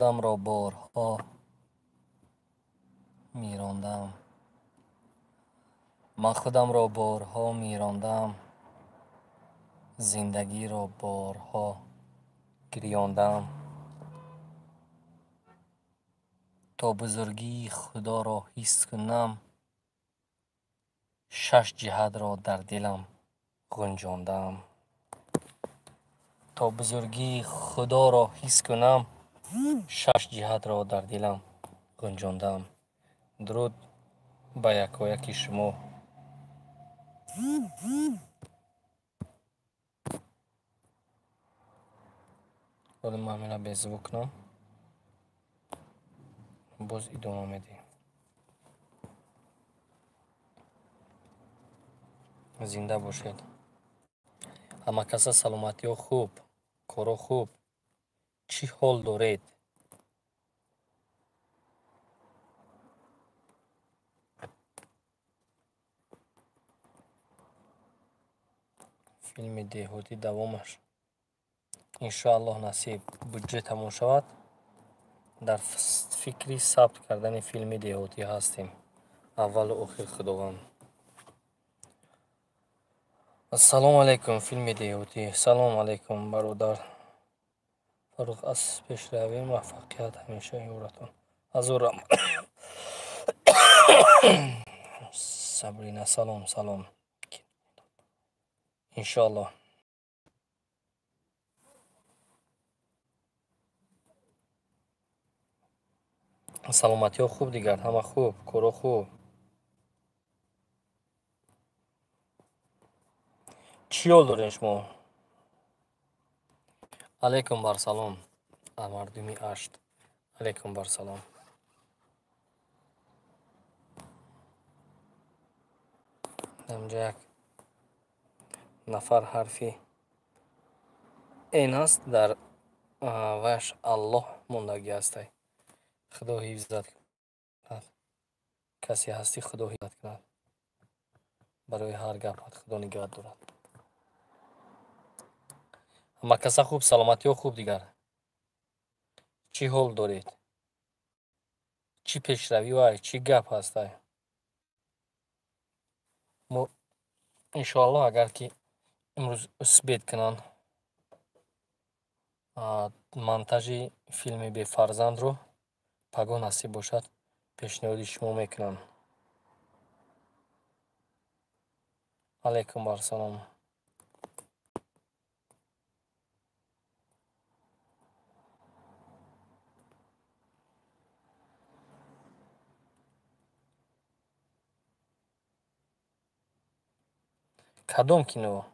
Худамро борҳо мерондам. Ман худамро борҳо мерондам, зиндагиро борҳо гирёндам. То бузургии Худоро ҳис кунам, шаш ҷиҳатро дар дилам ғунҷондам. То бузургии Худоро ҳис кунам, шаш ҷиҳатро дар дилам ғунҷондам. Дуруд ба якояки шумо. Ҳоло ман ҳамина беззвук кунам, боз идома медиҳем. Зинда бошед. Ҳама каса саломатиҳо хуб, коро хуб. Чӣ ҳол доред? Филми деҳотӣ давомаш иншоаллоҳ насиб буҷетамон шавад. Дар фикри сабт кардани филми деҳотӣ ҳастем. Аввалу охир Худованд. Ассалому алайкум, филми деҳотӣ. Салом алайкум, бародар Фаррух, аз пешравӣ муваффақият ҳамеша ёратон. Ҳазор Сабрина, салом, салом. Иншоаллоҳ. Саломатиҳо хуб дигар, ҳама хуб, коро хуб. Чӣ ҳол дорем шумо? Алайкум барсалом, мардуми Ашт. Алайкум барсалом. Инҷа як нафар ҳарфи Н аст, дар ваш Аллоҳ мондагӣ ҳастай. Худо ҳифзат кунад. Касе ҳастӣ, Худо ҳифзат кунад. Барои ҳар гапат Худо нигаҳ дорад. Ҳама каса хуб, саломатиҳо хуб дигар. Чӣ ҳол доред? Чӣ пешравӣ вай, чӣ гап ҳастай? Мо иншоаллоҳ агар ки имрӯз успеть кунанд монтажи филми бефарзандро, пагоҳ насиб бошад пешниҳоди шумо мекунам. Алайкум барсалом. Кадом кино?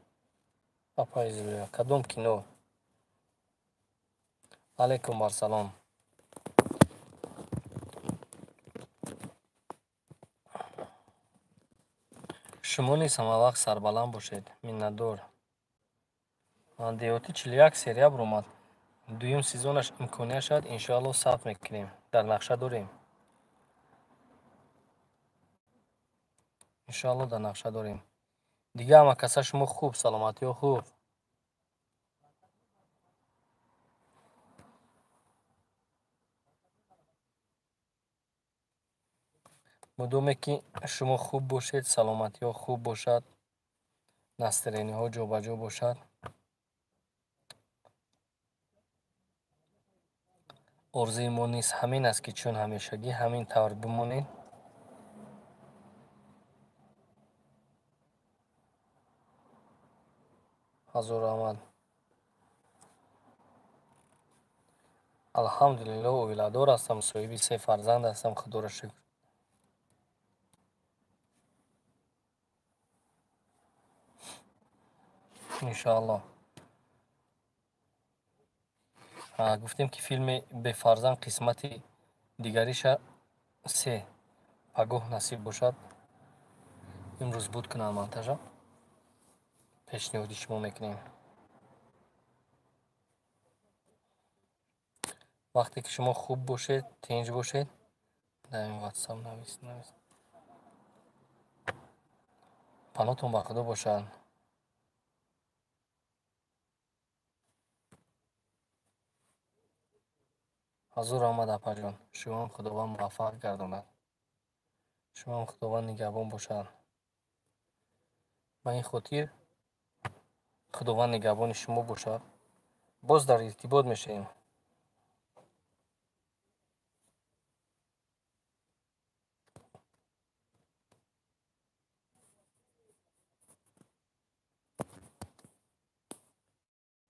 Апаи Зулия, кадом кино? Алайкум барсалом. Шумо низ ҳамавақт сарбаланд бошед. Миннатдор. Деҳотӣ 41 серия баромад. Дуюм сезонаш имконият шавад, иншоаллоҳ сабт мекунем. Дар нақша дорем. Иншоаллоҳ дар нақша дорем. Дигар ҳама каса шумо хуб, саломатиҳо хуб. Мудоме ки шумо хуб бошед, саломатиҳо хуб бошад, настроениҳо ҷобаҷо бошад. Орзуи мо низ ҳамин аст, ки чун ҳамешагӣ ҳамин тавр бимонед. Ҳазор раҳмат. Алҳамдулиллоҳ, оиладор ҳастам, соҳиби 3 фарзанд ҳастам, Худоро шукр. Иншоаллоҳ. Гуфтем ки филми бефарзанд қисмати дигариша 3 пагоҳ насиб бошад. Имрӯз буд кунам монтажа. Пешниҳоди шумо мекунем. Вақте ки шумо хуб бошед, тинҷ бошед, дар ин WhatsApp навис, навис. Паноҳтон ба Худо бошад. Ҳазор раҳмат, апаҷон. Шумоам Худованд муваффақ гардонад. Шумоам Худованд нигаҳбон бошад. Ба ин хотир Худованд нигаҳбони шумо бошад. Боз дар иртибот мешавем.